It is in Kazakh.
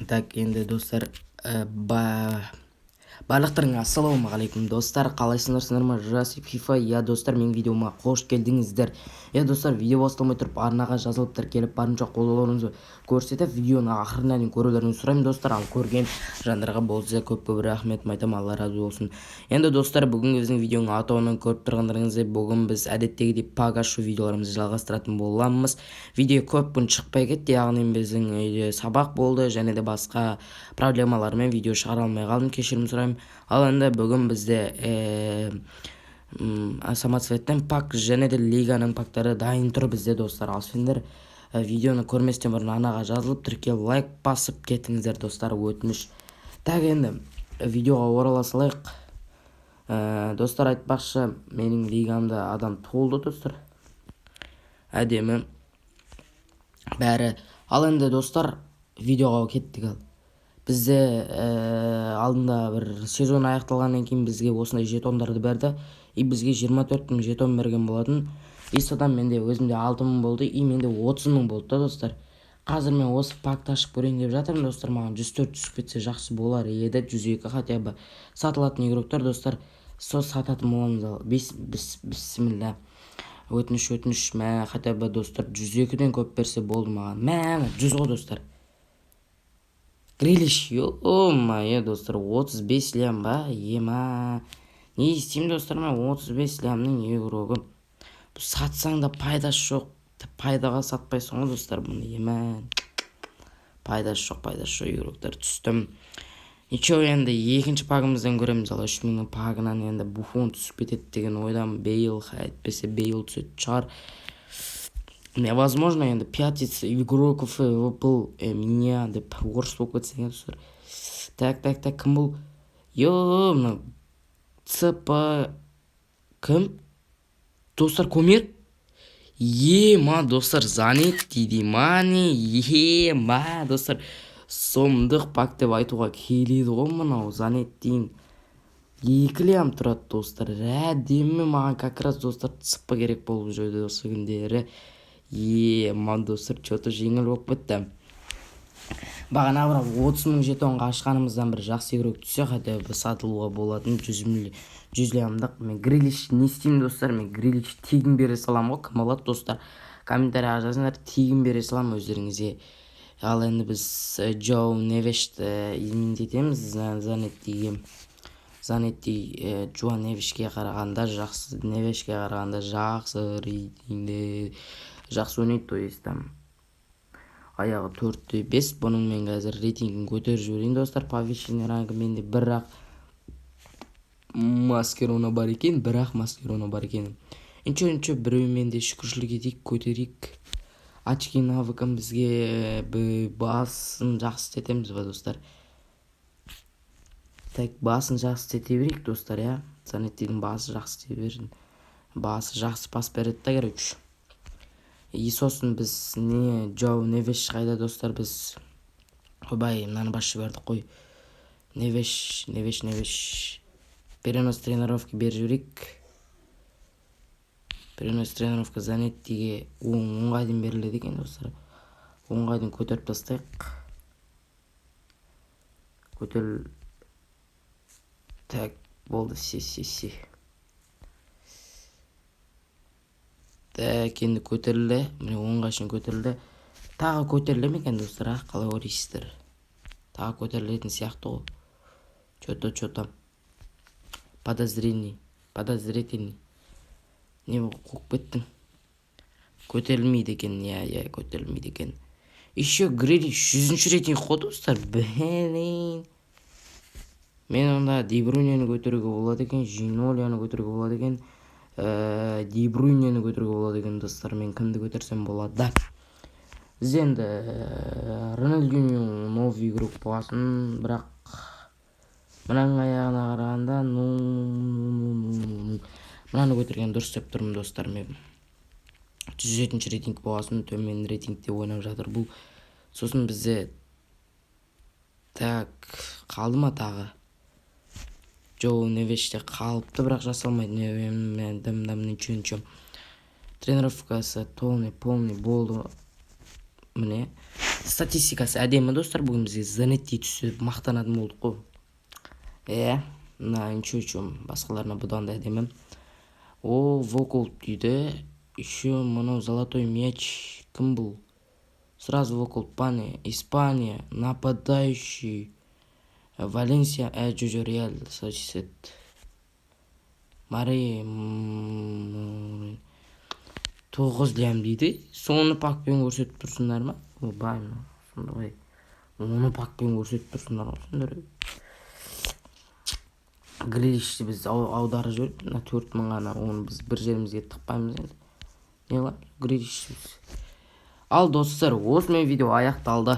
Так, енді, достар, барлықтарыңа ассалаумағалейкум, достар! Қалайсыңдар, сыңдар ма? Жас Фифа. Иә, достар, менің видеома қош келдіңіздер. Иә, достар, видео басталмай тұрып арнаға жазылып, тіркеліп, барынша қолдауларыңызды көрсетіп, видеоны ақырына дейін көрулеріңізді сұраймын, достар. Ал көрген жандарға болса, көп көп рахмет айтамын, Алла разы болсын. Енді, достар, бүгінгі біздің видеоның атауынан көріп тұрғандарыңыздай, бүгін біз әдеттегідей пак ашу видеоларымызды жалғастыратын боламыз. Видео көп күн шықпай кетті, яғни біздің үйде сабақ болды және де басқа проблемалармен видео шығара алмай қалдым, кешірім сұраймын. Ал енді бүгін бізде самоцветтен пак және де лиганың пактары дайын тұр бізде, достар. Ал сендер видеоны көрместен бұрын арнаға жазылып, тіркеліп, лайк басып кетіңіздер, достар, өтініш. Так, енді видеоға орала салайық. Достар, айтпақшы, менің лигамда адам толды, достар, әдемі бәрі. Ал енді, достар, видеоға кеттік. Ал бізде алдында бір сезон аяқталғаннан кейін бізге осындай жетондарды берді и бізге 24 мың жетон берген болатын. И содан менде өзімде 6 мың болды и менде 30 мың болды да, достар. Қазір мен осы пакты ашып көрейін деп жатырмын, достар. Маған 104 түсіп кетсе, жақсы болар еді, 102 хотя бы сатылатын игроктар, достар, сол сататын боламыз. Ал бісміллә, өтініш, өтініш, мә, хотя бы, достар, 102-ден көп берсе болды маған. Мә, 100 ғой, достар. Грилиш, ё-моё, достар, 35 лям ба? Ема, не істеймін, достар, мен 35 лямның игрогы? Сатсаң да пайдасы жоқ, пайдаға сатпайсың ғой, достар, бұны. Ема, пайдасы жоқ, пайдасы жоқ игроктар түстім. Ничего, енді екінші пагымыздан көреміз. Ал 3000-нің пагынан енді Буфон түсіп кетеді деген ойдамын. Бейл, әйтпесе Бейл түсетін шығар, невозможно. Енді пять игроков выпал меня деп орыс болып кетсең, иә, достар. Так, так, так, кім бұл? Е, мына ЦП кім, достар? Кумир ема, достар, Занетти дей ма, не ема, достар? Сұмдық пак деп айтуға келеді ғой. Мынау Занеттиің 2 лям тұрады, достар, әдемі. Маған как раз, достар, ЦП керек болып жүрді осы күндері. Ема, достар, че-то жеңіл болып кетті. Бағана бір 30 мың жетонға ашқанымыздан бір жақсы игрок түссе, хотя бы сатылуға болатын 100 лямдық. Мен Грилиш не істеймін, достар? Мен Грилиш тегін бере саламын ғой. Кім алады, достар? Комментарийға жазыңдар, тегін бере саламын өздеріңізге. Ал енді біз Джоу Невешті изменить етеміз Занеттиге. Занетти Джоа Невешке қарағанда жақсы, Невешке қарағанда жақсы рейтингде, жақсы ойнайды, то есть там аяғы 4,5. Бұның мен қазір рейтингін көтеріп жіберейін, достар. Повышенный рангі. Менде бір-ақ Маскерано бар екен, бір-ақ Маскерано бар екен. Ничего, ничего, біреумен де шүкіршілік етейік, көтерейік очки навыкын. Бізге басын жақсы істетеміз ба, достар? Так, басын жақсы істете берейік, достар, иә. Занеттидің басы жақсы істей берсін, басы жақсы пас береді да, короче. И сосын біз не, Джоу Невеш қайда, достар? Біз, ойбай, мынаны басып жібердік қой. Невеш, Невеш, Невеш, перенос тренировки беріп жіберейік. Перенос тренировка Занеттиге 10-ға дейін беріледі екен, достар. 10-ға дейін көтеріп тастайық. Көтеріл. Так, болды, все, все, все. Так, енді көтерілді, міне, 10-ға шейін көтерілді. Тағы көтеріле ме екен, достар, а? Қалай ойлайсыздар, тағы көтерілетін сияқты ғой. Че-то, че-то подозрение, подозрительный. Не болып қуып кеттің? Көтерілмейді екен, иә, көтерілмейді екен. Еще Грилиш 100-ші рейтинг қой, достар. Блин, мен онда Де Брюйнені көтеруге болады екен, Жинолияны көтеруге болады екен, Де Брюйнені көтеруге болады екен, достар. Мен кімді көтерсем болады? Бізде енді Роналдиньо новый игрок болғасын, бірақ мынаның аяғына қарағанда, ну, ну, мынаны көтерген дұрыс деп тұрмын, достар. Мен 107-ші рейтинг болғасын, төмен рейтингте ойнап жатыр бұл. Сосын бізде, так, қалды ма тағы? Жоу Невеш те қалыпты, бірақ жасалмайды. Дым дым, ничего, ничего. Тренировкасы полный, полный болды, міне. Статистикасы әдемі, достар. Бүгін бізге Занетти түссе, мақтанатын болдық қой. Иә, мына ничего, че, басқаларына бұдан да әдемі. О, волкаут дейді еще. Мынау золотой мяч. Кім бұл? Сразу волкаут. Пане Испания, нападающий, Валенсия, жо, Реал Сосьедад. Мари 9 лям дейді. Соны пакпен көрсетіп тұрсыңдар ма? Ойбай, сондай оны пакпен көрсетіп тұрсыңдар ғой сендер. Грилишті біз аударып жіберіп, мына 4000 ғана, оны біз бір жерімізге тықпаймыз енді. Не қыламыз Грилишті біз? Ал, достар, осымен видео аяқталды.